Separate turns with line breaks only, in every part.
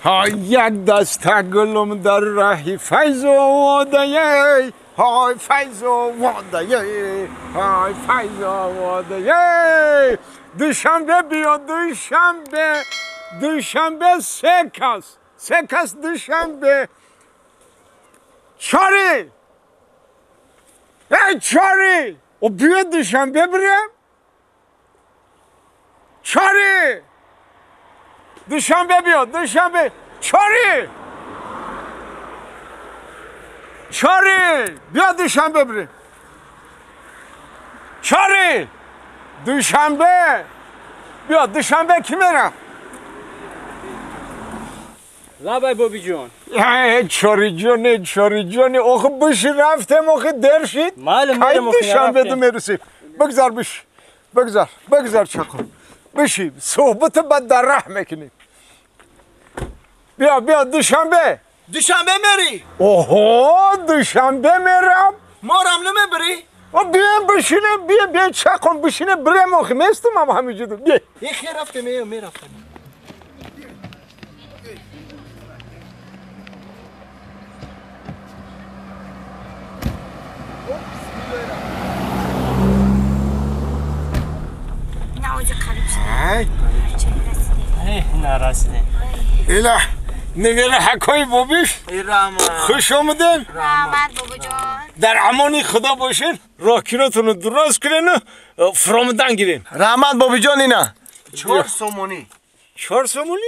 ها یک دسته گلم در راهی فیض آواده‌ای، های فیض آواده‌ای، های فیض آواده‌ای. دوشنبه بیا، دوشنبه، دوشنبه سه کس، سه کس دوشنبه. چاری، ای چاری، او بیا دوشنبه بریم. چاری، دوشنبه بیا، دوشنبه. چاری، چاری، بیا دوشنبه بریم. چاری، دوشنبه بیا، دوشنبه کی میرم؟
لبای بابی جون.
چاری جون، چاری جون، آخه بشی رفتم، آخه در شد.
معلوم
دوشنبه دو میرسیم. بگذار بشی، بگذار، بگذار چکو. بشی، صحبت بعد در ره میکنیم. بیا بیا دوشنبه.
دوشنبه میری؟
اوه دوشنبه میرم.
ما رم نمیبری؟
بیا بشینه، بیا بیا چکم بشینه برم آخه میستم هم همینجور. بیا.
یه خیر رفتم، یه میرفتم.
نرسیده.
اله نویره حکای بابیش. خوش آمدین.
رحمت بابا جان.
در امان خدا باشین. راکیراتون رو درست کنین و فرامدن گیرین.
رحمت بابی جان. اینا 4 سومونی.
4 سومونی؟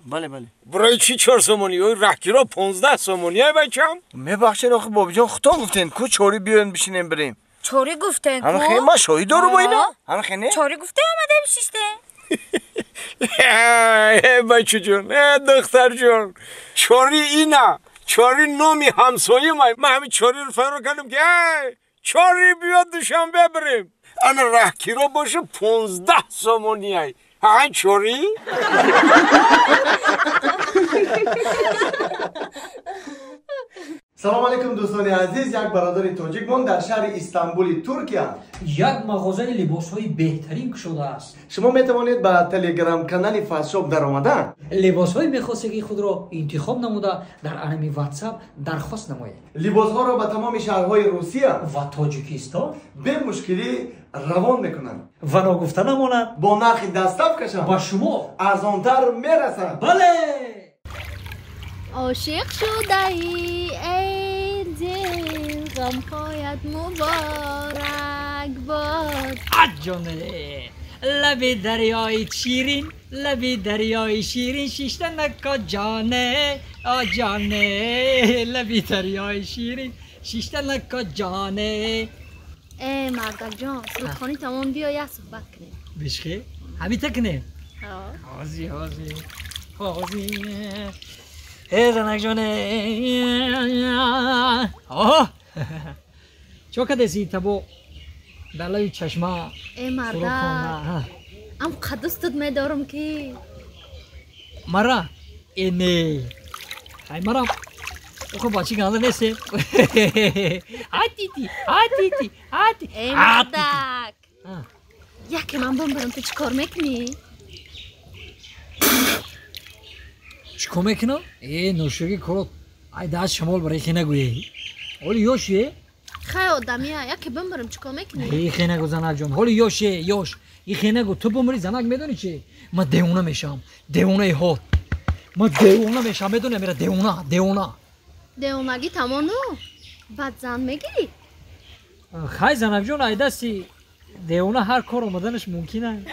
بله بله.
برای چی 4 سومونی؟ اوی راکیرا 15 سومونی ای بچم.
میبخشین آخه بابی جان، خودتون گفتین کو چوری بیاین بشینیم بریم.
چوری گفتین کو؟
همه خیلی ما شاهی دارو با اینا. همه خیلی؟
چوری گفته آمده بشیشته.
ای بچه جون، ای دختر جون، چوری اینا، چوری نومی همسایه ما. من همین چوری رو فرار کردم که ای چوری بیا دوشنبه بریم. انا راهکیرا باشه 15 سومونی ای. ها چوری؟
سلام علیکم دوستان عزیز. یک برادر تاجیکمان در شهر استانبول ترکیه
یک مغازه لباس‌های بهترین گشوده است.
شما می توانید به تلگرام کانال فست شاپ در آمده
لباس‌های می‌خواستگی خود را انتخاب نموده در انمی واتساپ درخواست نمایید.
لباس‌ها را به تمام شهرهای روسیه
و تاجیکستان
به مشکلی روان میکنند
و ناگفته نماند
با نرخ دستاف
با شما
ارزانتر میرسند.
بله.
عاشق شده ای ای دل، غمهایت مبارک باد.
جانه لب دریای شیرین، لب دریای شیرین شیشته نکا جانه، آ جانه، لب دریای شیرین شیشته نکا جانه.
ای مردک جان، سرودخوانی تمام، بیا یک صحبت کنیم.
بشخی؟ همین تکنیم؟ حاضی حاضی حاضی. ای زنک جانه، آه چو کدسی تبو در لای چشما.
ای مردک، ام قدستت میدارم که
مرا ای نه ای مرا خب بچی گنده نیستی. آتیتی آتیتی آتی.
ای مردک، یکی من بمبرم تو چیکار میکنی؟
چیکار میکنم؟ ای نوشوگی کرد ای دست شمال برای خی نگویی. حالی یوشیه؟
خیلی آدمیه، یکی بمبرم چیکار میکنی؟
ای خی نگو زنک جان، حالی یوشیه یوش. ای خی نگو، تو بمری زنک میدونی چی؟ من دیوونه میشم، دیوونه هات. من دیوونه میشم میدونی میره دیوونه، دیوونه.
دیوونگی تمامو بعد زن میگیری؟
خی زنک جان، ای دستی دیوونه هر کار آمدنش ممکنه.